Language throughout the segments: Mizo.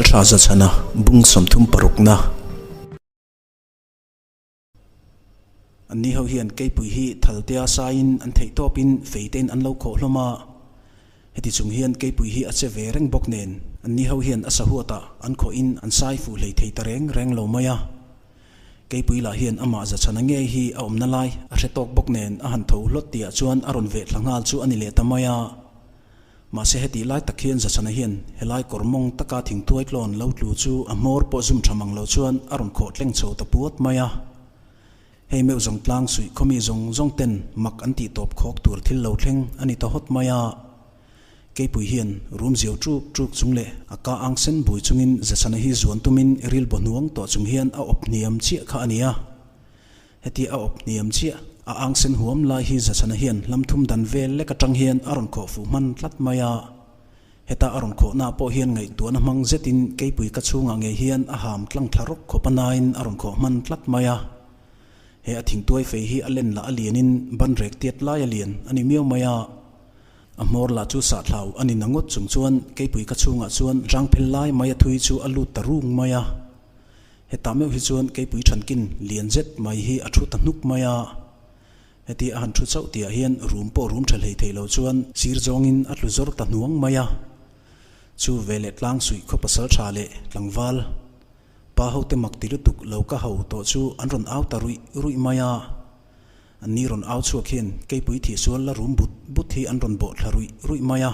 Pasalṭha Zachhana bung 30 parukna. Anni ho hian keipui hi thaltea saiin an theih tawpin feitein an lo khawh hlawm a. Heti chung hian keipui hi a che ve reng bawk nen anni ho hian a sahuatah an khawhin an sai fuh hlei thei ta reng reng lo mai a. Keipui lah hian amah Zachhana ngei hi a awmna lai a hre tawk bawk nen a han tho hlawt tihah chuan a rawn veh thla nghal chu a ni leh ta mai a. Mahse hetih lai tak hian Zachhana hian helai kawr mawng taka thingtuai tlawn lo tlu chu a hmawr pawh zum tha mang lo chuan a rawn khawh tleng chho ta puat mai a. Hei meuh zawng tlang suih khawmi zawng zawng ten mak an tih tawp khawk tur thil lo thleng a ni ta hawt mai a. Keipui hian rum ziau ṭuk ṭuk chung leh a ka ang sen bui chungin Zachhana hi zuan tumin rilbaw hnuang tawh chung hian a awp hniam chiah kha a ni a. Heti a awp hniam chiah, a ang sen huam lai hi Zachhana hian hlam thum dan vel lek atang hian a rawn khawh fuh hman tlat mai a. Heta a rawn khawhna pawh hian ngaihtuahna hmang zetin keipui ka chhungah ngei hian a ham tlang thla rawk khawp a nain a rawn khawh hman tlat mai a. He a thingtuai fei hi a len lah a lianin ban rek tiat lai a lian a ni miau mai a. A hmawr lah chu sahthlau a ni na ngawt chung chuan keipui ka chhungah chuan rang phel lai mai a thui chu a lut ta rung mai a. Hetah meuh hi chuan keipui thankin lian zet mai hi a thu ta hnuk mai a. Heti a han thu chauh tihah hian rum pawh rum tha hlei thei lo chuan sir zawngin a tlu zawr ta hnuang mai a. Chu veleh tlang suih khaw pasal tha leh tlangval pa hote mak ti lutuk lo ka ho tawh chu an rawn au ta ruih ruih mai a. An ni rawn au chhuak hian keipui thihsual la rum but but hi an rawn bawh thla ruih ruih mai a.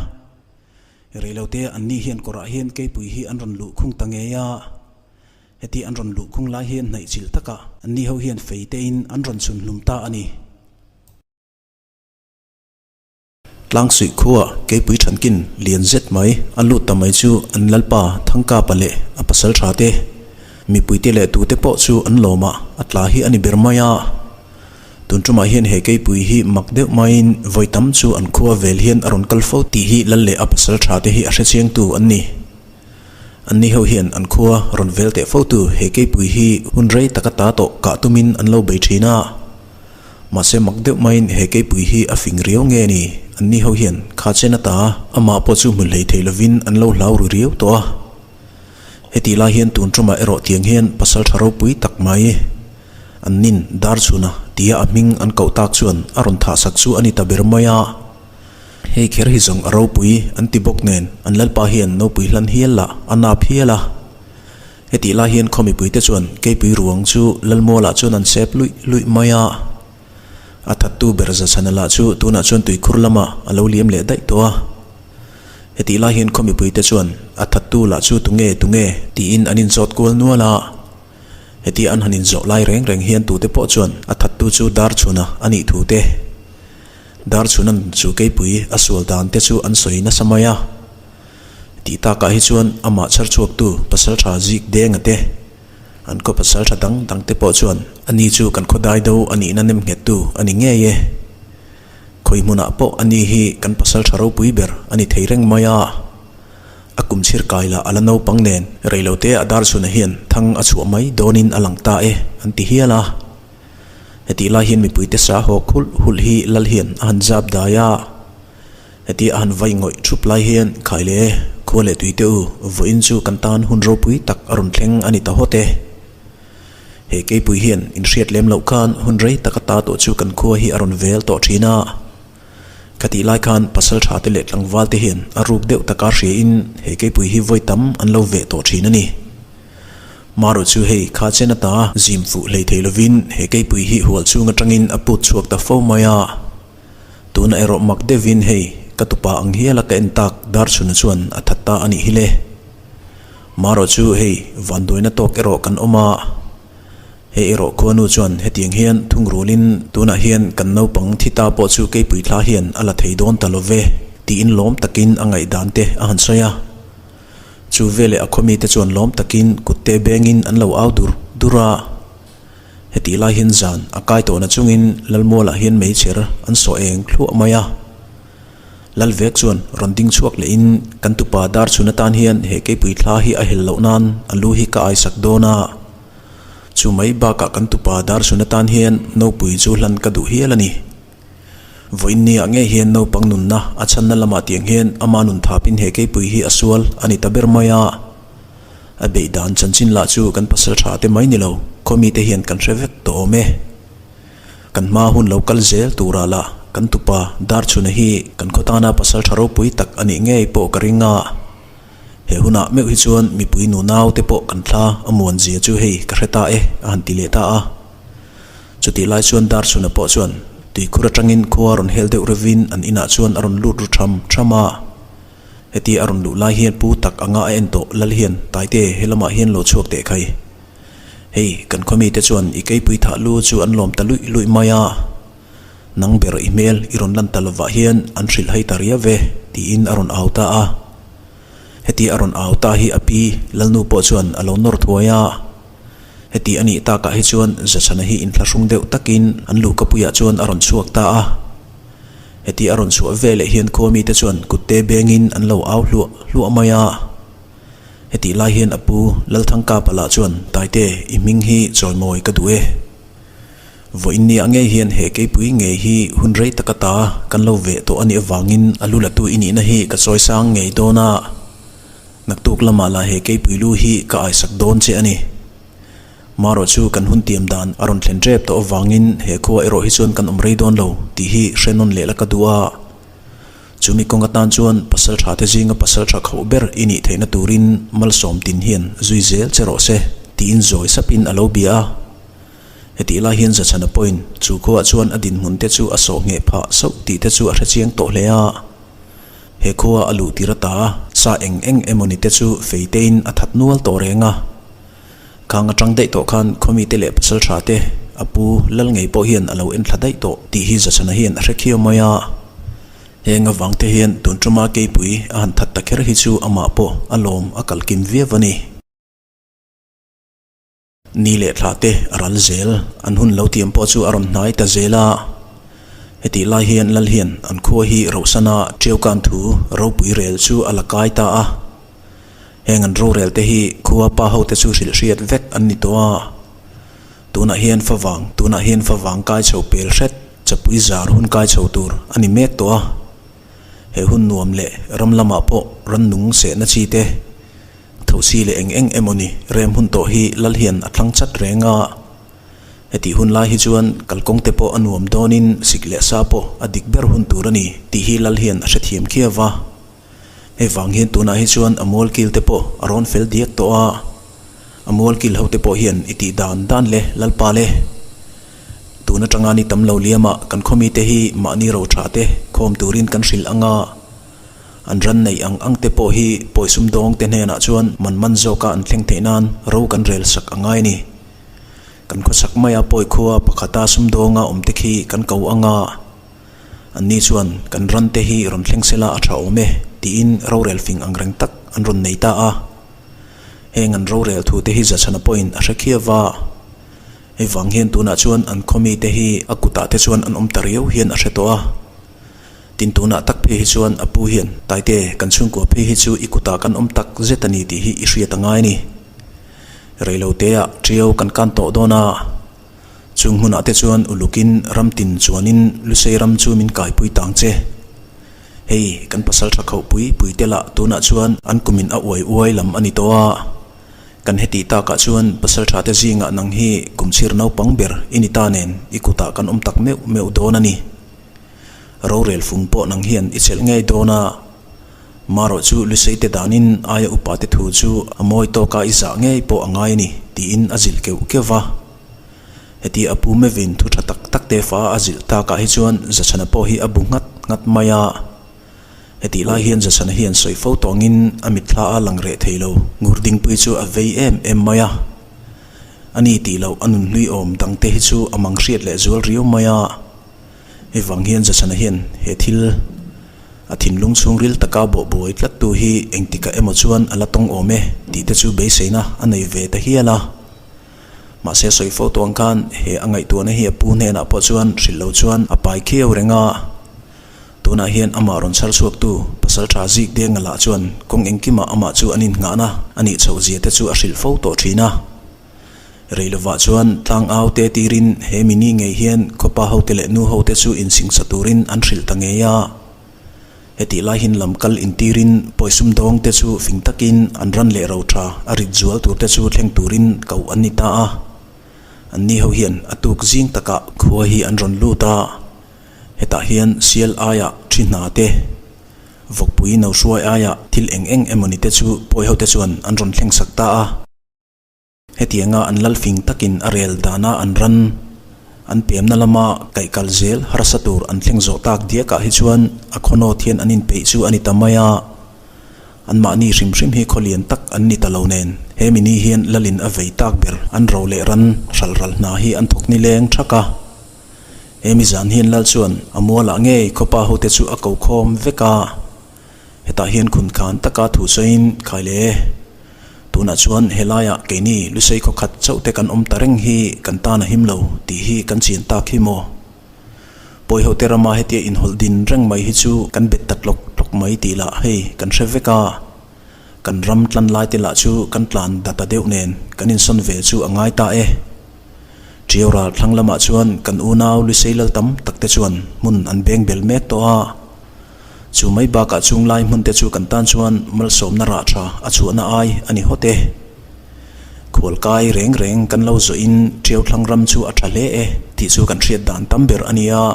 Reilote an ni hian kawrah hian keipui hi an rawn luh khung ta ngei a. Heti an rawn luh khung lai hian hnaih chilh takah an ni ho hian fei tein an rawn chhun hlum ta a ni. Tlangsuih khua keipui thankin lian zet mai a lut ta mai chu an lalpa Thangkapa leh a pasal tha te, mipuite leh tute pawh chu an lawm a, a tla hi a ni ber mai a. Tun tumah hian he keipui hi mak deuh maiin vawi tam chu an khua vel hian a rawn kal fo tih hi lal leh a pasal tha te hi a hrechiangtu an ni. Anni ho hian an khua rawn vel teh fo tu he keipui hi hun rei taka ta tawh kah tumin an lo bei thin a. Mahse mak deuh maiin he keipui hi a fing riau nge ni? Anni ho hian kha chen ata amah pawh chu hmu hlei thei lovin an lo hlau ru riau tawh a. Hetih lai hian tun tumah erawh tiang hian pasal tha ropui tak mai an nin dar chhuna tia a hming an koh tak chuan a rawn thah sak chu a ni ta ber mai a. Hei kher hi zawng a ropui an ti bawk nen an lalpa hian nopui hlan hial lah a nap hial a. Hetih lai hian khaw mipuite chuan keipui ruang chu Lalmualah chuan an sep luih luih mai a. A thattu ber Zachhana lah chu tunah chuan tuikhur lamah a lo liam leh daih tawh a. Hetih lai hian khaw mipuite chuan a thattu lah chu tunge tunge tiin an inzawt kual nual a. Hetia an han inzawh lai reng reng hian tute pawh chuan a thattu chu Darchhuna a nih thu te, Darchhuna'n chu keipui a sual dan te chu an sawi nasa mai a. Tih takah hi chuan amah chhar chhuaktu Pasaltha Zik Denga te, an khaw pasaltha dang dang te pawh chuan ani chu kan khaw dai do a nihna nem nghettu a ni ngei e. Khawi hmunah pawh ani hi kan pasaltha ropui ber a ni thei reng mai a. A kum chhir kai lah a la naupang nen reilote a Darchhuna hian thang a chhuah mai dawnin a lang ta e an ti hial a. Hetih lai hian mipuite sa hawk hulh hulh hi lal hian a han zap dai a. Heti a han vai ngawih thup lai hian khai le khua leh tui te u, vawiin chu kan tan hun ropui tak a rawn thleng a ni ta hawt e. He keipui hian inhriat lem loh khan hun rei tak ata tawh chu kan khua hi a rawn vel tawh thin a. Khatih lai khan pasal tha te leh tlangval te hian a ruk deuh taka hria in he keipui hi vawi tam an lo veh tawh thin a ni. Marawh chu hei kha chen ata zim fuh hlei thei lovin he keipui hi hual chhung atangin a put chhuak ta fo mai a. Tuna erawh mak deuhin hei ka tupa ang hiala ka en tak Darchhuna chuan a that ta a nih hi le. Marawh chu hei vanduaina tawk erawh kan awm a. Hei erawh khuanu chuan hetiang hian thungrulin tunah hian kan naupang thi ta pawh chu keipui thla hian a la thei dawn ta lo ve tiin lawm takin a ngaihdan te a han sawi a. Chu veleh a khawmite chuan lawm takin kutte bengin an lo au dur dur a. Hetih lai hian zan a kai tawhna chungin Lalmualah hian meichher an sawh eng thluah mai a. Lalvek chuan rawn ding chhuak lehin kan tupa dar chhun atan hian he keipui thla hi a hel loh nan a lu hi ka aisak dawn a. Chu mai bakah kan tupa dar chhun atan hian nopui chu hlan ka duh hial a ni. Vawiin niah ngei hian naupang nunna a chhanna lamah tiang hian ama nun thapin he keipui hi a sual a ni ta ber mai a. A beih dan chanchin lah chu kan pasal tha te mai ni lo, khaw mite hian kan hre vek tawh awm e. Kan hma hun lo kal zel turah lah kan tupa Darchhuna hi kan khaw tana pasal tha ropui tak a nih ngei pawh ka ring a. He hunah meuh hi chuan mipui nunau te pawh kan thla a muan zia chu hei ka hre ta e a han ti leh ta a. Chutih lai chuan Darchhuna pawh chuan tuikhur atangin khua rawn hel deuh revin an inah chuan a rawn lut ru tham tham a. Heti a rawn luh lai hian pu tak anga a en tawh lal hian Taite he lamah hian lo chhuak teh khai. Hei kan khaw mite chuan i keipui thah lu chu an lawm ta luih luih mai a. Nang ber i hmel i rawn lan ta lovah hian an hrilh hai ta riau ve tiin a rawn au ta a. Heti a rawn au ta hi a pi Lalnu pawh chuan a lo nawr thuai a. Heti a nih takah hi chuan Zachhana hi inthlahrung deuh takin an luhkapuiah chuan a rawn chhuak ta a. Heti a rawn chhuah veleh hian khua mite chuan kutte bengin an lo au hluah hluah mai a. Hetih lai hian a pu Lalthangkapa lah chuan, Taite, i hming hi chawimawi ka duh e. Vawiinnia ngei hian he keipui ngei hi hun rei taka ta kan lo veh tawh a nih avangin a lu latu i nihna hi ka chawisang ngei dawn a. Naktuk lamah lah he keipui lu hi ka aisak dawn che a ni. Marawh chu kan hun tiam dan a rawn thlen tep tawh avangin he khua erawh hi chuan kan awm rei dawn lo tih hi hre nawn leh la ka duh a. Chumi kawng atan chuan pasal tha te zinga pasal tha khauh ber i nih theihna turin malsawm tin hian zui zel che rawh se tiin zawi sapin a lo bia a. Hetih lai hian Zachhana pawhin chu khuaah chuan a dinhmun te chu a sawh ngheh phah sauh tih te chu a hre chiang tawh hle a. He khua a luh tir ata sa eng eng emawni te chu fei tein a that nual tawh reng a. Khang atang daih tawh khan khawmite leh pasal tha te a pu lal ngei pawh hian a lo en thla daih tawh tih hi Zachhana hian a hre khiau mai a. Heng avang te hian tun tuma keipui a han that ta kher hi chu amah pawh a lawm a kal kim viau a ni. Ni leh thla te a ral zel, an hun lo tiam pawh chu a rawn hnai ta zel a. Hetih lai hian lal hian an khua hi Rohsana Tiaukan thu ropui rel chu a la kai ta a. Heng an rorel te hi khua pa ho te chu hrilh hriat vek an ni tawh a. Tunah hian favang tunah hian favang kai chho pel hret chapui zar hun kai chho tur a ni mek tawh a. He hun nuam leh ram lamah pawh rannung sehna chi te thosi leh eng eng emaw ni rem hun tawh hi lal hian a thlang chat reng a. Hetih hun lai hi chuan kalkawng te pawh a nuam dawnin sik leh sa pawh a dik ber hun tur a ni tih hi lal hian a hrethiam khiau va. Hei vang hian tunah hi chuan a mual kil te pawh a rawn fel diak tawh a, a mual kil ho te pawh hian i tih dan dan le Lalpa le. Tun atanga ni tam lo liamah kan khawmi te hi mahni ro tha te khawm turin kan hrilh ang a, an ran neih ang ang te pawh hi pawi sumdawng te hnenah chuan man man zawka an thleng theih nan ro kan rel sak a ngai a ni. Kan khawchhak maia pawi khua pakhata sumdawnga awm te khi kan ko ang a. Anni chuan, Kan ran te hi rawn thleng sela a tha awm e, tiin rorel fing ang reng tak an rawn nei ta a. Heng an rorel thu te hi Zachhana pawhin a hre khiau va. Hei vang hian tunah chuan an khaw mite hi a kutah te chuan an awm ta riau hian a hre tawh a. Tin tunah tak phei hi chuan a pu hian, Taite, kan chhungkua phei hi chu i kutah kan awm tak zet a ni tih hi i hriat a ngai a ni. Reiloteah ṭiau kan kan tawh dawn a. Chung hmunah te chuan ulukin ram tin chuanin Lusei ram chu min kaipui tang che. Hei, kan pasal tha khauh pui pui te lah tunah chuan an kumin a uai uai lam a ni tawh a. Kan hetih takah chuan pasal tha te zingah nang hi kum chhir naupang ber i ni ta nen i kutah kan awm tak meuh meuh dawn a ni. Rorel fung pawh nang hian i chelh ngei dawn a. Marawh chu Lusei te danin aia upa te thu chu a mawi tawka i zah ngei pawh a ngai a ni tiin a zilh keuh keuh va. Heti a pu mevin thu tha tak tak te fa a zilh takah hi chuan Zachhana pawh hi a bu nghat nghat mai a. Hetih lai hian Zachhana hian sawi fo tawngin a mitthla a lang reh thei lo. Ngurdingpui chu a vei em em mai a. A ni tih loh a nun hlui awm dangte hi chu a mang hriat leh zual riau mai a. Hei vang hian Zachhana hian he thil a thinlung chhungril taka bawhbuai tlattu hi engtikah emaw chuan a la tawng awm e tih te chu beiseina a nei ve ta hial a. Mahse sawi fo tuang khan he a ngaihtuahna hi a pu hnenah pawh chuan hrilh lo chuan a pai khiau reng a. Tunah hian amah rawn chhar chhuaktu pasal tha zik denga lah chuan kawng engkimah amah chu an innghahna a nih chhoh zia te chu a hrilh fo tawh thin a. Rei lovah chuan tlang au te tirin he mini ngei hian khawpa hote leh nu hote chu insingsa turin an hrilh ta ngei a. Hetih lai hian lam kal intirin pawi sumdawng te chu fing takin an ran leh ro tha a rit zual tur te chu thleng turin koh an ni ta a. Anni ho hian a tuk zing takah khua hi an rawn lut a, hetah hian sial aiah thi hna te, vawkpui no hruai aiah thil eng eng emawni te chu pawi ho te chuan an rawn thleng sak ta a. Hetianga an lal fing takin a rel dana an ran an pemna lama kaih kal zel harsa tur an thleng zawh tak diakah hi chuan a khawnawt hian an inpeih chu a ni ta mai a. Anmahni hrim hrim hi khaw lian tak an ni ta lo nen he mini hian lalin a vei tak ber an ro leh ran hral ral hna hi an thawk nileng thak a. He mi zan hian lal chuan a mualah ngei khawpa hote chu a ko khawm vek a. Hetah hian khun khan taka thu sawiin khai le. Tunah chuan helaiah keini Lusei khaw khat chauh te kan awm ta reng hi kan tan a him lo tih hi kan chian tak hi maw? Pawihote rama hetia inhawlh din reng mai hi chu kan bet ta tlawk tlawk mai tih lah hei kan hre vek a. Kan ram tlan lai te lah chu kan tlan data deuh nen kan insawn ve chu a ngai ta e. Ṭiau ral thlang lamah chuan kan unau Lusei lal tam tak te chuan hmun an beng bel mek tawh a. Chu mai bakah chung lai hmun te chu kan tan chuan malsawmna rah tha a chhuahna ai a ni hawt e. Khualkai reng reng kan lo zawhin Ṭiau thlang ram chu a tha hle e tih chu kan hriat dan tam ber a ni a.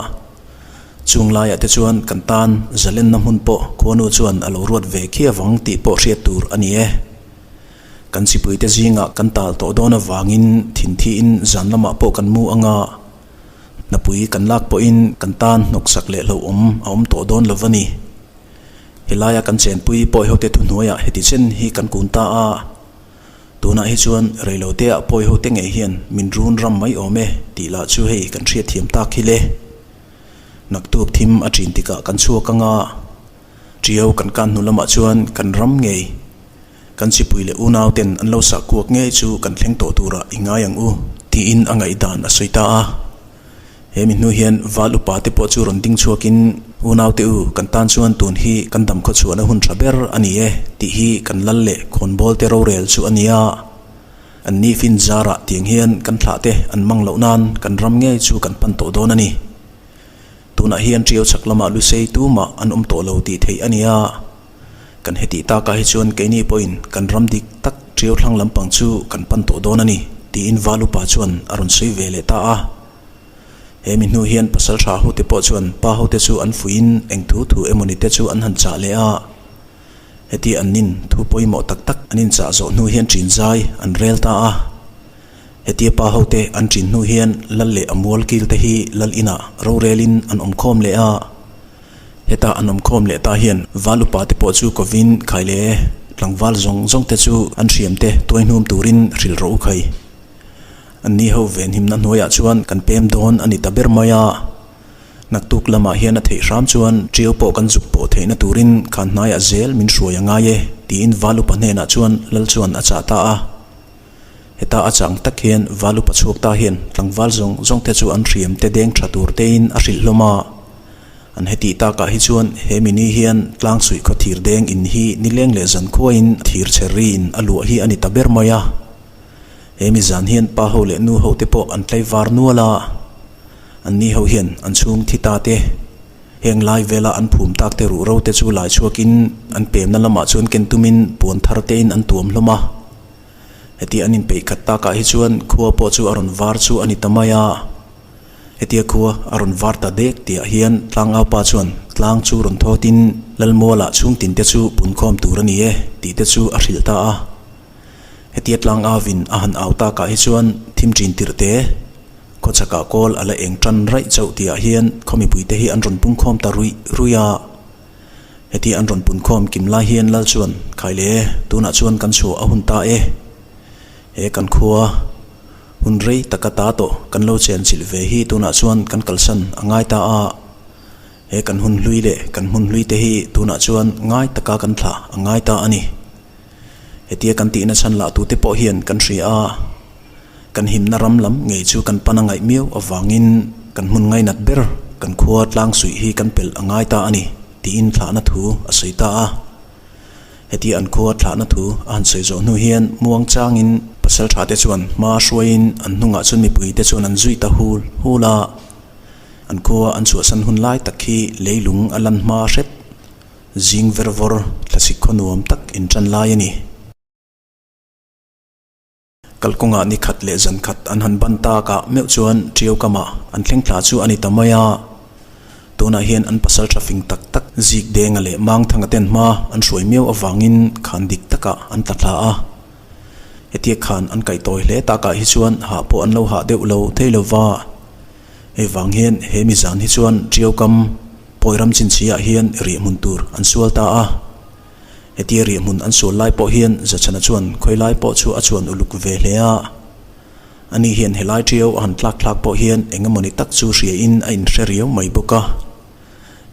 Chung laiah te chuan kan tan zalenna hmun pawh khuanu chuan a lo ruat ve khi avang tih pawh hriat tur a ni e. Kan chipuite zingah kan tal tawh dawn avangin thinthiin zan lamah pawh kan mu anga. Hnapui kan lak pawhin kan tan hnawksak leh hlauhawm a awm tawh dawn lo va ni. Helaia kan chenpui pawihote thuhnuaiah heti chen hi kan kun ta a, tunah hi chuan reiloteah pawihote ngei hian min run ram mai awm e tih lah chu hei kan hriatthiam tak hi le. Naktuk thim a ṭin tikah kan chhuak anga, ṭiau kan kan hnu lamah chuan kan ram ngei. Kan chipui leh unau ten an lo sah kuak ngei chu kan thleng tawh turah i ngai ang u, tiin a ngaihdan a sawi ta a. He mi hnu hian val upa te pawh chu rawn ding chhuakin, Unau te u, kan tan chuan tun hi kan dam khaw chhuahna hun tha ber a ni e, tih hi kan lal leh khawnbawl te rorel chu a nia. An ni fin zarah tiang hian kan thlah te an mang loh nan kan ram ngei chu kan pan tawh dawn a ni. Tunah hian Ṭiau chhak lamah Lusei tumah an awm tawh lo tih theih a nia. Kan hetih takah hi chuan keini pawhin kan ram dik tak ṭiau thlang lampang chu kan pan tawh dawn a ni, tiin Valupa chuan a rawn sawi ve leh ta a. He mi hnu hian pasal tha hote pawh chuan pa hote chu an fuihin eng thu thu emawni te chu an han chah leh a. Heti an nin thu pawimawh tak tak an inchah zawh hnu hian ṭin zai an rel ta a. Hetia pa hote an ṭin hnu hian lal leh a mual kil te hi lal inah rorelin an awm khawm leh a. Heta an awm khawm leh ta hian val upa te pawh chu kovin khai leh tlangval zawng zawng te chu an hriam te tuai hnum turin hrilh rawh u khai. An ni ho venhimna hnuaiah chuan kan pem dawn a ni ta ber mai a. Naktuk lamah hian a theih hram chuan ṭiau pawh kan zuk pawh theihna turin khan hnaiah zel min hruai a ngai e tiin val upa hnenah chuan lal chuan a chah ta a. Heta a chang tak hian val upa chhuak ta hian tlangval zawng zawng te chu an hriam te deng tha tur tein a hrilh hlawm a. An hetih takah hi chuan he mini hian tlang suih khaw thir deng in hi nileng leh zan khuaiin thir chhe riin a luah hi a ni ta ber mai a. He mi zan hian pa ho leh nu ho te pawh an tlai var nual a. An ni ho hian an chhung thi ta te, heng lai vela an phum tak te ruh ro te chu lai chhuakin an pemna lamah chuan ken tumin puan thar tein an tuam hlawm a. Heti an inpeih khat takah hi chuan khua pawh chu a rawn var chu a ni ta mai a. Hetia khua a rawn var ta dek tihah hian tlangaupa chuan tlang chu rawn thawtin Lalmualah chhungtinte chu punkhawm tur a ni e tih te chu a hrilh ta a. Hetia tlangauin a han au takah hi chuan thim ṭin tirh te, khawchhakah kawl a la eng ṭan raih chauh tihah hian khaw mipuite hi an rawn pungkhawm ta ruih ruih a. Heti an rawn punkhawm kim lai hian Lal chuan, Khai le, tunah chuan kan chhuah a hun ta e. He kan khua, hun rei taka ta tawh kan lo chen chilh ve hi tunah chuan kan kalsan a ngai ta a. He kan hun hlui leh kan hmun hlui te hi tunah chuan ngai taka kan thlah a ngai ta a ni. Hetia kan tihna chhan lah tute pawh hian kan hria a. Kan himna ram lam ngei chu kan pan a ngaih miau avangin kan hmun ngainat ber kan khua tlang suih hi kan pelh a ngai ta a ni, tiin thlahna thu a sawi ta a. Hetia an khua thlahna thu a han sawi zawh hnu hian muang changin pasal tha te chuan hma hruaiin an hnungah chuan mipui te chuan an zui ta hul hul a. An khua an chhuahsan hun lai tak hi leilung a lan hma hret. Zing ver vawr thlasik khaw nuam tak inṭan lai a ni. Kalkawngah ni khat leh zan khat an han ban takah meuh chuan Ṭiau kamah an thleng thla chu a ni ta mai a. Tunah hian an pasal tha fing tak tak Zik Denga leh Mangthanga ten hma an hruai miau avangin khan dik takah an tla thla a. Hetia khan an kaih tawi hle takah hi chuan hah pawh an lo hah deuh lo thei lo va. Hei vang hian he mi zan hi chuan Ṭiau kam Pawi ram chinchhiah hian riahhmun tur an sual ta a. Hetia riahhmun an sual lai pawh hian Zachana chuan khawi lai pawh chu a chuan uluk ve hle a. Ani hian helai ṭiau a han tlak thlak pawh hian eng emawni tak chu hria in a inhre riau mai bawk a.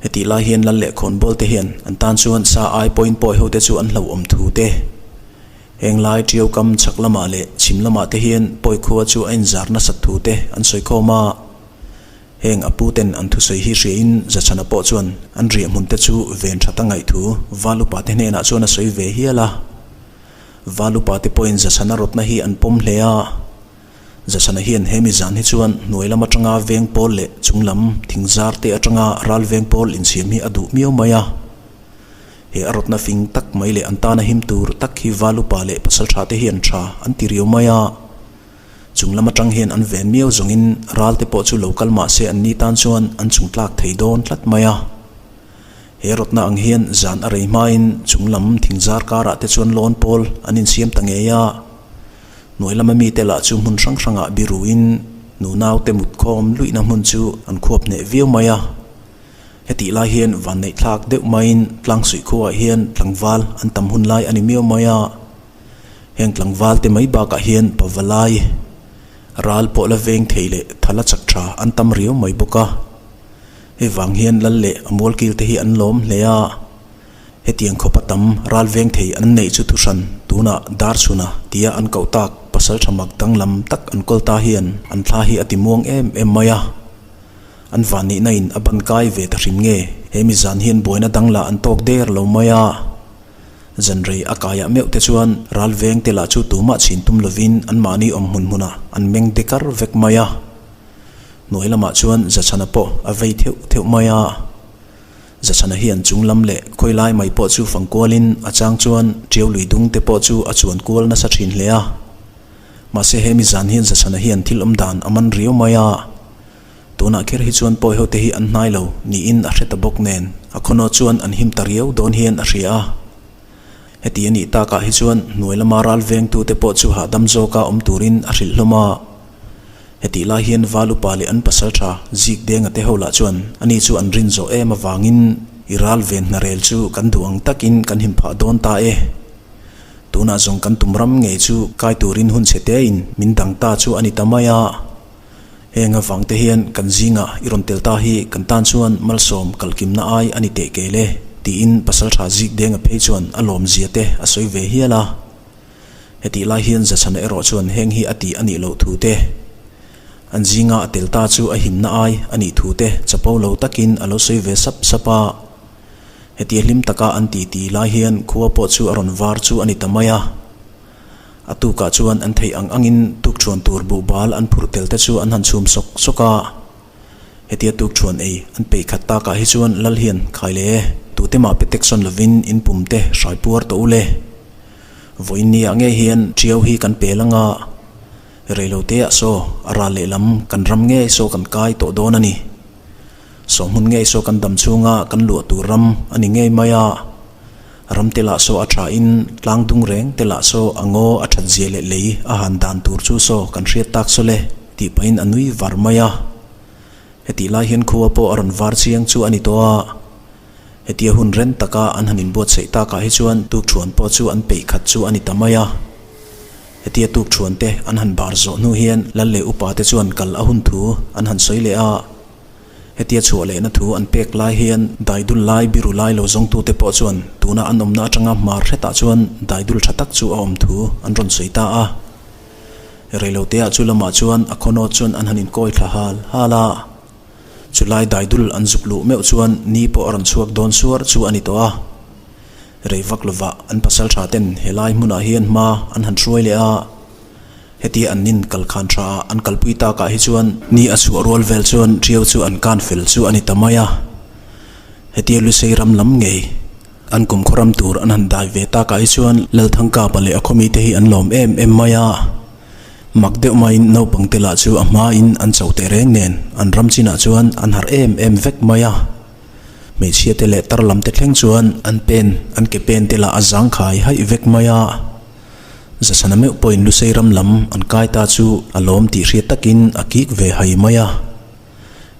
Hetih lai hian lal leh khawnbawl te hian an tan chuan sa ai pawhin pawi ho te chu an hlauhawm thu te. Heng lai ṭiau kam chhak lamah leh chhim lamah te hian pawi khua chu a inzar nasat thu te an sawi khawm a. Heng a pu ten an thusawi hi hriain Zachana pawh chuan an riah hmun te chu ven that a ngaih thu Val upa te hnenah chuan a sawi ve hial a. Val upa te pawhin Zachana rawtna hi an pawm hle a. Zachana hian he mi zan hi chuan hnuai lam atanga veng pawl leh chung lam thing zar te atanga ral veng pawl insiam hi a duh miau mai a. He a rawtna fing tak mai leh an tana him tur tak hi Val upa leh pasaltha te hian tha an ti riau mai a. Chung lam atang hian an ven miau zawngin ral te pawh chu lo kal mah se an ni tan chuan an chung tlak thei dawn tlat mai a. He rawtna ang hian zan a rei hmain chung lam thingzar karah te chuan lawn pawl an insiam ta ngei a. Hnuai lama mite lah chu hmun hrang hrangah biruin nunau te mutkhawm luihna hmun chu an khuap hneh viau mai a. Hetih lai hian vanneih thlak deuh maiin tlangsuih khuaah hian tlangval an tam hun lai a ni miau mai a. Heng tlangval te mai bakah hian pavalai ral pawh la veng thei leh thala chak tha an tam riau mai bawk a. Hei vang hian lal leh a mualkil te hi an lawm hle a. Hetiang khawpa tam ral veng thei an neih chu thuhran tunah dar chhuna tia an koh tak pasal tha mak danglam tak an kawl ta hian an thla hi a ti muang em em mai a. An vanihna in a ban kai ve ta hrim nge he mi zan hian buaina danglah an tawk der lo mai a. Zanrei a kaiah meuh te chuan ral veng te lah chu tumah chhin tum lovin anmahni awm hmun hmunah an meng dekar vek mai a. Hnuai lamah chuan Zachhana pawh a vei theuh theuh mai a. Zachhana hian chung lam leh khawi lai mai pawh chu fang kualin a chang chuan ṭiau lui dung te pawh chu a chuan kual nasa ṭhin hle a. Mahse he mi zan hian Zachhana hian thil awm dan a man riau mai a. Tunah kher hi chuan pawi hote hi an hnai lo niin a hre ta bawk nen a khawnaw chuan an him ta riau dawn hian a hria a. Heti a nih takah hi chuan hnuai lama ral vengtute pawh chu hahdam zawka awm turin a hrilh hlawm a. Hetih lai hian Val upa leh an pasal tha Zik Denga te ho lah chuan ani chu an rin zawh em avangin i ral ven hnarel chu kan duh ang takin kan him phah dawn ta e. Tunah zawng kan tum ram ngei chu kai turin hun chhe tein min dang ta chu a ni ta mai a. Heng avang te hian kan zingah i rawn tel ta hi kan tan chuan malsawm kalkimna ai a ni teh kel e, tiin Pasaltha Zik Denga phei chuan a lawmzia te a sawi ve hial a. Hetih lai hian Zachhana erawh chuan heng hi a tih a nih loh thu te, an zinga a tel ta chu a himna ai a nih thu te chapo lo takin a lo sawi ve sap sap a. Hetia hlim taka an titi lai hian khua pawh chu a rawn var chu a ni ta mai a. A tukah chuan an theih ang angin tukṭhuan tur buhbal an phurh tel te chu an han chhum sawk sawk a. Hetia tukṭhuan ei an peih khat takah hi chuan lal hian khai le e, tute mah pe tek sawn lovin in pum te hrai puar tawh u le. Vawiin niah ngei hian ṭiau hi kan pel anga reiloteah saw a ral lehlam kan ram ngei saw kan kai tawh dawn a ni. Saw hmun ngei saw kan dam chhunga kan luah tur ram a ni ngei mai a. Ram te lah saw a tha in tlang dung reng te lah saw a ngaw a that zia leh lei a han dan tur chu saw kan hriat tak saw le tih pahin a nui var mai a. Hetih lai hian khua pawh a rawn var chiang chu a ni tawh a. Hetia hun ren taka an han inbuatsaih takah hi chuan tukthuan pawh chu an peih khat chu a ni ta mai a. Hetia tukthuan te an han bar zawh hnu hian lal leh upa te chuan kal a hun thu an han sawi leh a. Hetia chhuah lehna thu an pek lai hian daidul lai biru lai lo zawngtute pawh chuan tuna an awmna atanga hmar hretah chuan daidul tha tak chu a awm thu an rawn sawi ta a. Reiloteah chu lamah chuan a khawnawt chuan an han inkawi thla hal hal a. Chulai daidul an zuk luh meuh chuan ni pawh a rawn chhuak dawn suar chu a ni tawh a. Rei vak lovah an pasal tha ten helai hmunah hian hma an han hruai leh a. Hetia an nin kal khan tha ah an kalpui takah hi chuan ni a chhuah rual vel chuan ṭiau chu an kan fel chu a ni ta mai a. Hetia Lusei ram lam ngei. An kum khawram tur an han dai ve takah hi chuan Lalthangkapa leh a khawmite hi an lawm em em mai a. Mak deuh maiin naupang te lah chu a hmain an cho teh reng nen an ram chinah chuan an harh em em vek mai a. Hmeichhia te leh tar lam te thleng chuan an pen an ke pen te lah a zangkhai haih vek mai a. Zasana meuh pawhin Lusei ram lam an kai ta chu a lawm tih hriat takin a kik ve hai mai a.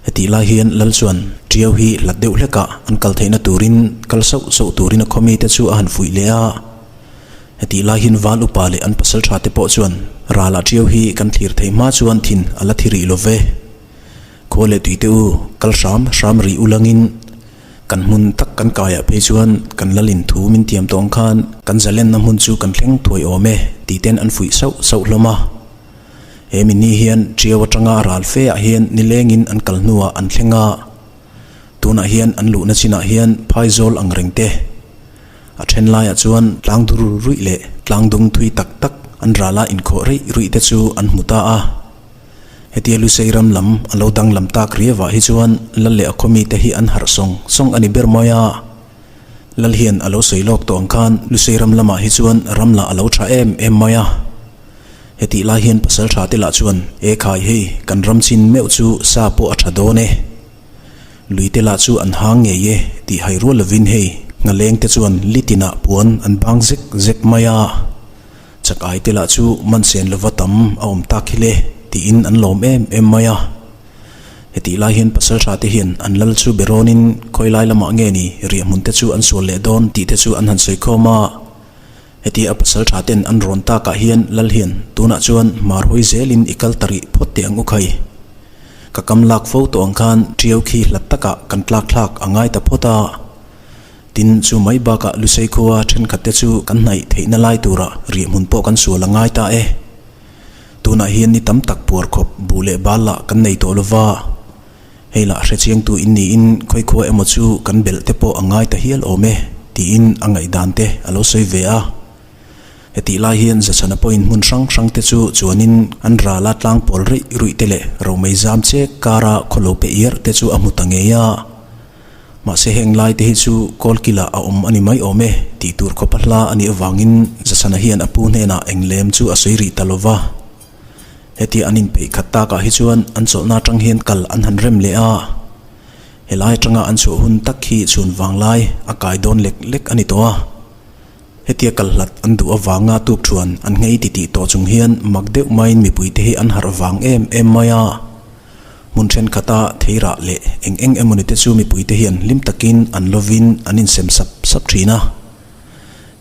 Hetih lai hian Lal chuan Tiau hi hlat deuh hlekah an kal theihna turin kal sauh sauh turin a khawmi te chu a han fuih leh a. Hetih lai hian Val upa leh an pasal tha te pawh chuan ralah Tiau hi kan thlir theih hma chuan thin a la thi rih lo ve. Khua leh tui te u kal hram hram rih u langin kan hmun tak kan kaiah phei chuan kan Lalin thu min tiam tawh ang khan kan zalenna hmun chu kan thleng thuai awm e tih ten an fuih sauh sauh hlawm a. He mi ni hian Tiau atanga ral fe ah hian nilengin an kal hnuah an thleng a, tunah hian an luhna chinah hian phaizawl ang reng te, a then laiah chuan tlang dur ruih leh tlang dung thui tak tak an rala inkhawh reih ruih te chu an hmu ta a. Hetia Lusei ram lam a lo danglam tak riavah hi chuan Lal leh a khawmi te hi an harh sawng sawng a ni ber mai a. Lal hian a lo sawi lawk tawh ang khan Lusei ram lamah hi chuan ram lah a lo tha em em mai a. Hetih lai hian pasal tha te lah chuan, E khai hei, kan ram chin meuh chu sa pawh a tha dawn e. Lui te lah chu an hang ngei e tih hai rual lovin hei, nghaleng te chuan li tinah puan an bang zek zek mai a. Chak ai te lah chu man sen lova tam a awm tak hi le tiin an lawm em em mai a. Hetih lai hian pasal tha te hian an lal chu be rawnin khawi lai lamah nge ni riahhmun te chu an sual leh dawn tih te chu an han sawi khawm a. Heti a pasal tha ten an rawn takah hian Lal hian tunah chuan hmar hawi zelin i kal ta rih phawt teh ang u khai. Ka kam lak fo tawh ang khan Tiau khi hlat takah kan tlak thlak a ngai ta phawt a. Tin, chu mai bakah Lusei khua thenkhat te chu kan hnaih theihna lai turah rihhmun pawh kan sual a ngai ta e. Tunah hian ni tam tak puar khawp buh leh bal lah kan nei tawh lova. Hei lah hrechiangtu in niin khawikhua emaw chu kan belh te pawh a ngai ta hial awm e tiin a ngaihdan te a lo sawi ve a. Hetih lai hian Zachhana pawhin hmun hrang hrang te chu chuanin an rala tlang pawl reih ruih te leh romei zam chek kara khawlo pe iar te chu a hmu ta ngei a. Mahse heng lai te hi chu kawlkilah a awm a ni mai awm e tih tur khawpa hla a nih avangin Zachhana hian a pu hnenah eng lem chu a sawi rih ta lova. Hetia an inpeih khat takah hi chuan an chawlhna atang hian kal an han rem leh a, helai atanga an chhuah hun tak hi chhun vanglai a kai dawn lek lek a ni tawh a. Hetia kal hlat an duh avanga tuk thuan an nghei titih tawh chung hian mak deuh maiin mipuite hi an harh vang em em mai a. Hmun thenkhat-a theirah leh eng eng emawni te chu mipuite hian hlim takin an lovin an insem sap sap thin a.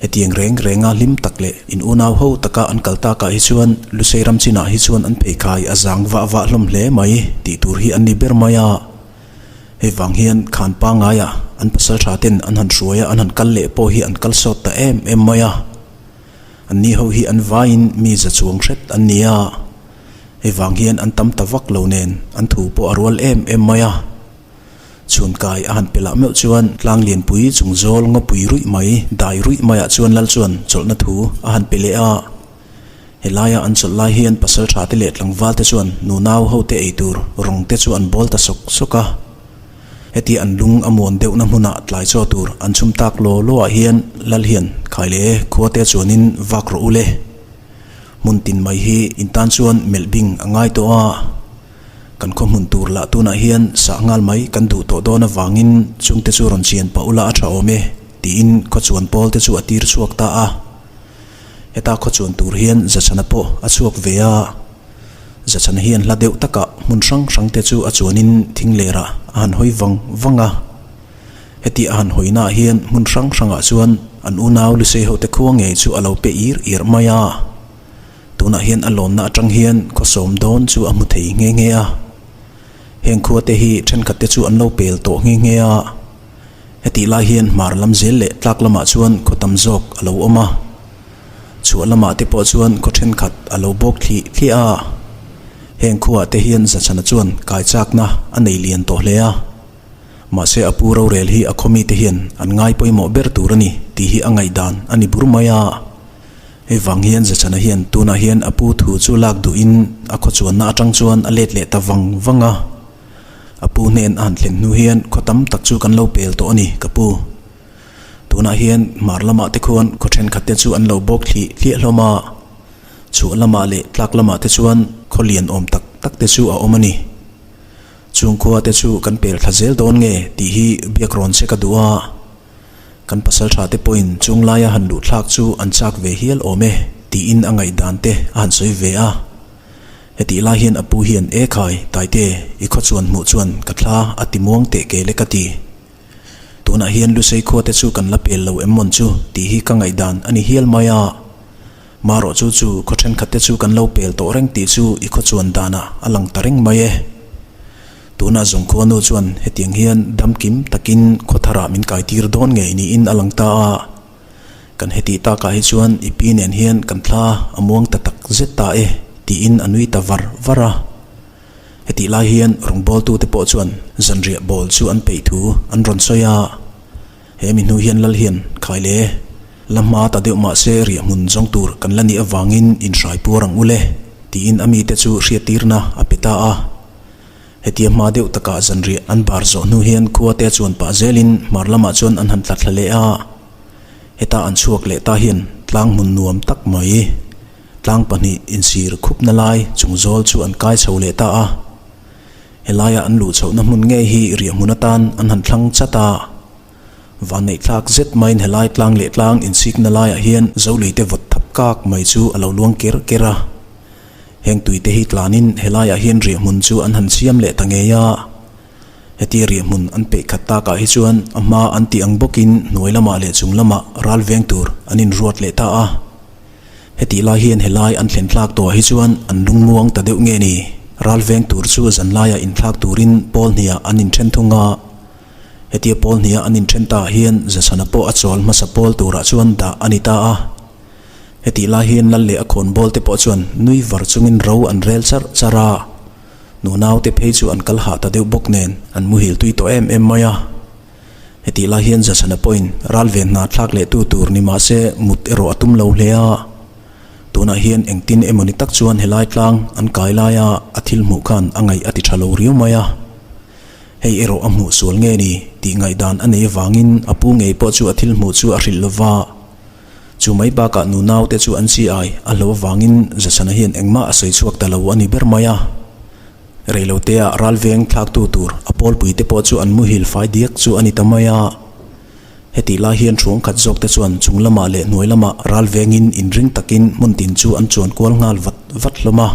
Hetiang reng renga hlim tak leh in unau ho taka an kal takah hi chuan Lusei ram chinah hi chuan an pheikhai a zang vah vah hlawm hle mai tih tur hi an ni ber mai a. Hei vang hian khan pangaia an pasal tha ten an han hruai a an han kal leh pawh hi an kal sawt ta em em mai a. An ni ho hi an vaiin mi za chuang hret an ni a. Hei vang hian an tam ta vak lo nen an thu pawh a rual em em mai a. Chhun kai a han pe lah meuh chuan tlang lianpui chung zawl ngawpui ruih mai, dai ruih maiah chuan lal chuan chawlhna thu a han pe leh a. Helaia an chawlh lai hian pasal tha te leh tlangval te chuan nunau ho te ei tur rawng te chu an bawl ta sawk sawk a. Hetia an lung a muan deuhna hmunah tlai chaw tur an chhum tak law law ah hian lal hian khai leh khua te chuanin vak rawh u le. Hmun tin mai hi in tan chuan melh bing a ngai tawh a. Kan khaw hmun tur lah tunah hian sah nghal mai kan duh tawh dawn avangin chungte chu rawn chian pah ula a tha awm e tiin khaw chuan pawl te chu a tir chhuak ta a. Heta khaw chuan tur hian Zachhana pawh a chhuak ve a. Zachhana hian hla deuh takah hmun hrang hrang te chu a chuanin thing lerah a han hawi vang vang a. Heti a han hawinaah hian hmun hrang hrangah chuan an unau Lusei hote khua ngei chu a lo pe ir ir mai a. Tunah hian a lawnna atang hian khawsawm dawn chu a hmu thei nghe nghe a. Heng khua te hi thenkhat te chu an lo pel tawh nghe nghe a. Hetih lai hian hmar lam zel leh tlak lamah chuan khaw tam zawk a lo awm a. Chhuah lamah te pawh chuan khaw thenkhat a lo bawk thlih thliah a. Heng khuaah te hian Zachhana chuan kai chakna a nei lian tawh hle a. Mahse a pu rorel hi a khawmi te hian an ngai pawimawh ber tur a ni tih hi a ngaihdan a ni bur mai a. Hei vang hian Zachhana hian tunah hian a pu thu chu lak duhin a khaw chuanna atang chuan a let leh ta vang vang a. A pu hnen a han thlen hnu hian khaw tam tak chu kan lo pel tawh a ni ka pu. Tunah hian hmar lamah te khuan khaw thenkhat te chu an lo bawk thlih thliah hlawm a, chhuah lamah leh tlak lamah te chuan khaw lian awm tak tak te chu a awm a ni. Chung khua te chu kan pel thla zel dawn nge tih hi biak rawn che ka duh a, kan pasal tha te pawhin chung laia han luh thlak chu an chak ve hial awm e tiin a ngaihdan te a han sawi ve a. Hetih lai hian a pu hian E khai, Taite, i khaw chuan hmuh chuan ka thla a ti muang teh ke le ka ti. Tunah hian Lusei khua te chu kan la pel lo em mawn chu tih hi ka ngaihdan a ni hial mai a. Marawh chu chu khaw thenkhat te chu kan lo pel tawh reng tih chu i khaw chuan danah a lang ta reng mai e. Tunah zawng khua nu chuan hetiang hian damkim takin khaw tharah min kaitir dawn ngei niin a lang ta a. Kan hetih takah hi chuan i pi nen hian kan thla a muang ta tak zet ta e tiin a nui ta var var a. Hetih lai hian rawngbawltute pawh chuan zanriah bawl chu an peih thu an rawn sawi a. He mi hnu hian lal hian khai le, la hma ta deuh mah se riah hmun zawng tur kan la nih avangin inhrai puar ang ule tiin a mite chu hriattirna a pe ta a. Hetia hma deuh takah zanriah an bar zawh hnu hian khua te chuan pah zelin hmar lamah chuan an han tla thla leh a. Heta an chhuak leh ta hian tlang hmun nuam tak mai, tlang pahnih insir khupna lai chung zawl chu an kai chho leh ta a. Helaia an luh chhohna hmun ngei hi riah hmun atan an han thlang chat a. Vanneih thlak zet maiin helai tlang leh tlang insikna laiah hian Zoluite vawt thap kak mai chu a lo luang ker ker a. Heng tuite hi tlanin helaiah hian riahhmun chu an han siam leh ta ngei a. Hetia riahhmun an peih khat takah hi chuan a hma an tih ang bawkin hnuai lamah leh chung lamah ral veng tur an inruat leh ta a. Hetih lai hian helai an thlen thlak tawhah hi chuan an lungmuang ta deuh nge ni? Ral veng tur chu zanlaiah inthlak turin pawl hniah an inthen thung a. Hetia pawl hniah an inthen taah hian Zasana pawh a chawl hmasa pawl turah chuan dah a ni ta a. Hetih lai hian lal leh a khawnbawl te pawh chuan nui var chungin ro an rel char char a. Nunau te phei chu an kal hah ta deuh bawk nen an muhil tui tawh em em mai a. Hetih lai hian Zasana pawhin ral ve hna thlak leh tu tur ni mah se mut erawh a tum lo hle a. Tunah hian engtin emawni tak chuan helai tlang an kai laia a thil hmuh khan a ngaih a ti tha lo riau mai a. Hei erawh a hmuh sual nge ni tih ngaihdan a nei avangin a pu ngei pawh chu a thil hmuh chu a hrilh lo va. Chu mai bakah nunau te chu an chi ai a hlo avangin Zasana hian engmah a sawi chhuak ta lo a ni ber mai a. Reilotea ralveng thlaktu tur a pawlpui te pawh chu an muhil fai diak chu a ni ta mai a. Hetih lai hian thuang khat zawk te chuan chung lamah leh hnuai lamah ralvengin inring takin hmun tin chu an chuan kual nghal vat vat hlawm a.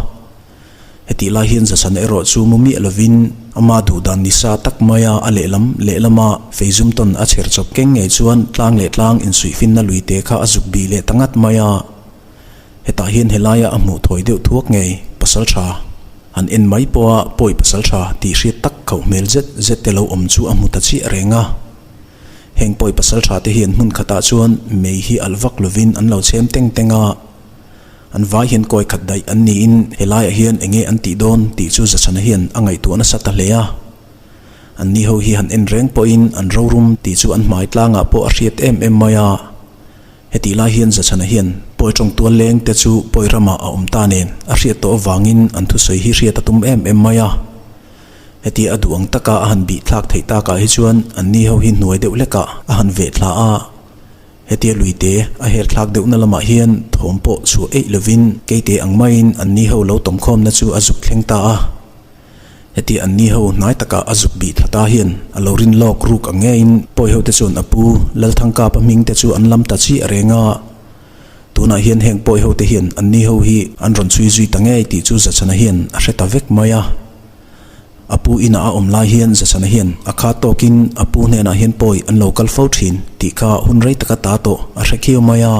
Hetih lai hian Zasana erawh chu mu miah lovin ama duhdan ni sa tak maia a lehlam lehlama feizum tawn a chher chawp keng ngei chuan tlang leh tlang insuihfinna luite kha a zuk bih leh ta ngat mai a. Hetah hian helaia a hmuh thawi deuh thuak ngei pasal tha han en mai pawha pawi pasal tha tih hriat tak khauh hmel zet zet te lo awm chu a hmu ta chiah reng a. Heng pawi pasal tha te hian hmun khatah chuan mei hi alh vak lovin an lo chhem teng teng a. An vai hian kawi khat daih an niin helaiah hian enge an tih dawn tih chu Zachhana hian a ngaihtuah nasa ta hle a. An ni ho hi han en reng pawhin an rorum tih chu an hmai tlangah pawh a hriat em em mai a. Hetih lai hian Zachhana hian pawi tawngtual leng te chu pawi ramah a awm ta nen a hriat tawh avangin an thusawi hi hriat a tum em em mai a. Hetia a duh ang taka a han bih thlak theih takah hi chuan an ni ho hi hnuai deuh hlekah a han veh thla a. Hetia luite a her thlak deuhna lamah hian thawm pawh chhuah eih lovin keite ang maiin an ni ho lo tawmkhawmna chu a zuk thleng ta a. Heti an ni ho hnai takah a zuk bih thla ta hian a lo rin lawk ruk ang ngeiin pawi hote chuan a pu Lalthangkapa hming te chu an lam ta chiah reng a. Tunah hian heng pawi hote hian an ni ho hi an rawn chhui zui ta ngei tih chu Zachhana hian a hre ta vek mai a. A pu inah a awm lai hian Zachhana hian a kha tawkin a pu hnenah hian pawi an lo kal fo thin tih kha hun rei taka ta tawh a hre khiau mai a.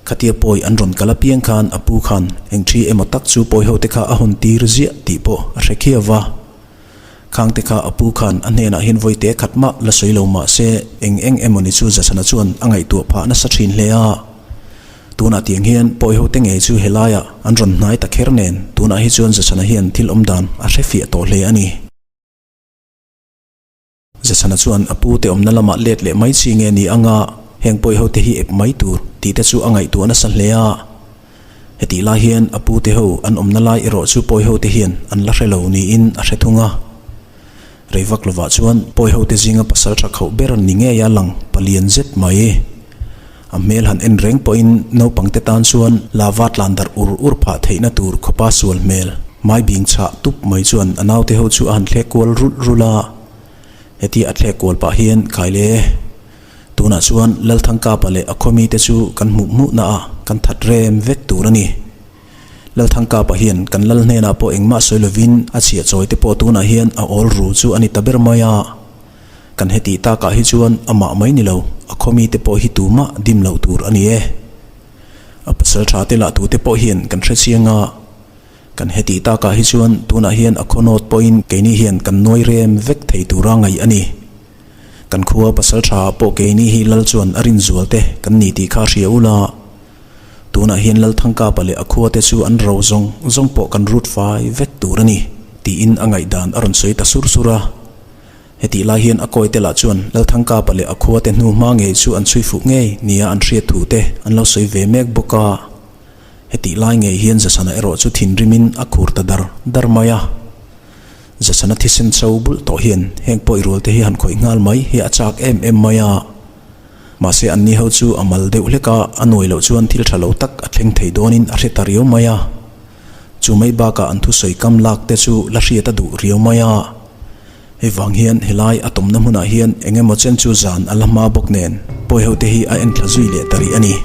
Khatia pawi an rawn kal apiang khan a pu khan eng thi emaw tak chu pawi hote kha a hawn tir ziah tih pawh a hre khiau va. Khangte kha a pu khan a hnenah hian vawi te khat mah la sawi lo mah se eng eng emaw ni chu Zasana chuan a ngaihtuah phah nasa thin hle a. Tunah tiang hian pawi hote ngei chu helaiah an rawn hnai ta kher nen tunah hi chuan Zasana hian thil awm dan a hre fiah tawh hle a ni. Zachhana chuan a pu te awmna lamah let leh mai chi nge ni anga heng pawi ho te hi ep mai tur tih te chu a ngaihtuah nasa hle a. Hetih lai hian a pu te ho an awmna lai erawh chu pawi ho te hian an la hre lo niin a hre thung a. Rei vak lovah chuan pawi hote zinga pasal tha khauh ber ni ngei a lang palian zet mai. A hmel han en reng pawhin naupangte tan chuan lava tlan darh ur ur phah theihna tur khawpa sual hmel mai bing chhah tup mai chuan a naute ho chu a han thlek kual rulh rulh a. Hetia a thlek kual pah hian Khaile, tunah chuan Lalthangkapa leh a khawmite chu kan hmuh hmuhna ah kan that rem vek tur a ni. Lalthangkapa hian kan lal hnenah pawh engmah sawi lovin a chhiah chawi te pawh tunah hian a awl ru chu a ni ta ber mai a. Kan hetih takah hi chuan amah mai ni lo, a khaw mite pawh hi tumah dim loh tur a ni e. A pasal tha te lah tute pawh hian kan hre chiang a. Kan hetih takah hi chuan tunah hian a khaw nawt pawhin keini hian kan nuai rem vek thei tura ngaih a ni. Kan khua pasal tha ah pawh keini hi lal chuan a rinzual te kan ni tih kha hria ula. Tunah hian Lalthangkapa leh a khuate chu an ro zawng zawng pawh kan rut fai vek tur a ni, tiin a ngaihdan a rawn sawi ta sur sur a. Hetih lai hian a kawite lah chuan Lalthangkapa leh a khuate hnu hma ngei chu an chhui fuh ngei nia an hriat thu te an lo sawi ve mek bawk a. Hetih lai ngei hian Zasana erawh chu thinrimin a khur ta dar dar mai a. Zasana thisen cho bulh tawh hian heng pawi rualte hi han khawih nghal mai hi a chak em em mai a. Mahse anni ho chu a mal deuh hlek a, a nuai loh chuan thil tha lo tak a thleng thei dawnin a hre ta riau mai a. Chu mai bakah an thusawi kam lak te chu la hriat a duh riau mai a. Hei vang hian helai a tawmna hmunah hian eng emaw chen chu zan a la hma bawk nen pawi ho te hi a en thla zui leh ta rih a ni.